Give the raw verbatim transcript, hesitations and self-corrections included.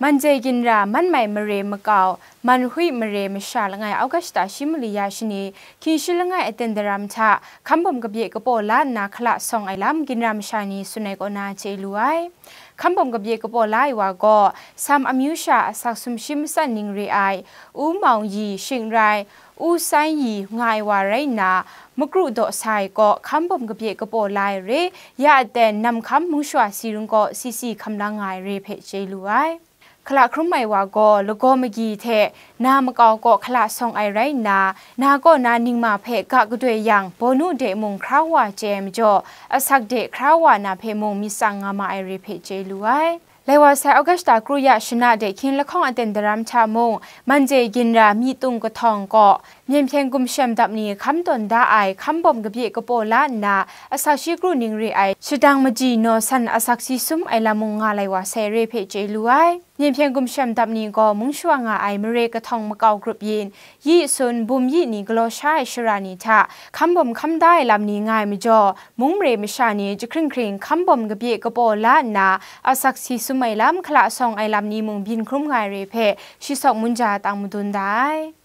Manje ginra, manmai mare makau, manhui mare masha langai August shi mali ya shani, hkying shi langai aten daram hta, hkambawm kabye kapaw la nna hkala sawng ai lam ginra masha ni tsun ai kaw na chye lu ai. Hkambawm kabye kapaw la ai wa gaw, Sam amyu sha asak sumshi matsan ning re ai, U Mawng Yi shing rai, U Sai Yi nga ai wa rai nna, makru daw sa ai kaw hkambawm kabye kapaw la ai re, ya aten Namhkam Mungshawa Siring kaw C C hkam lang nga ai re hpe chye lu ai. Hkala hkrum ai wa gaw lagaw magyi hte na makau kaw hkala sawng ai rai nna, na kaw na ningma hpe ga gadoi yang, bawnu de mung hkra wa chye ai majaw, asak de hkra wa na hpe mung myit tsang nga ma ai re hpe chye lu ai. Lai wa sai Augusta kru ya shana de hkying lahkawng aten daram hta mung, Manje ginra myi tung kahtawng kaw, Myen hpyen gumshem dap ni hkam tawn da ai hkambawm kabye kapaw la nna, asak shi kru ning re ai shadang maji naw san asak si sum ai lam mung nga lai wa sai re hpe chye lu ai. Myen hpyen gumshem dap ni gaw mung shawa nga ai mare kahtawng makau grup yin, yi sun, bum yi ni galaw sha ai shara ni hta hkambawm hkam da ai lam ni nga ai majaw, mung mare masha ni jahkring hkring hkambawm kabye kapaw la nna, asak si sum ai lam, hkala sawng ai lam ni mung byin hkrum nga ai re hpe, shi sawk munja tang madun da ai.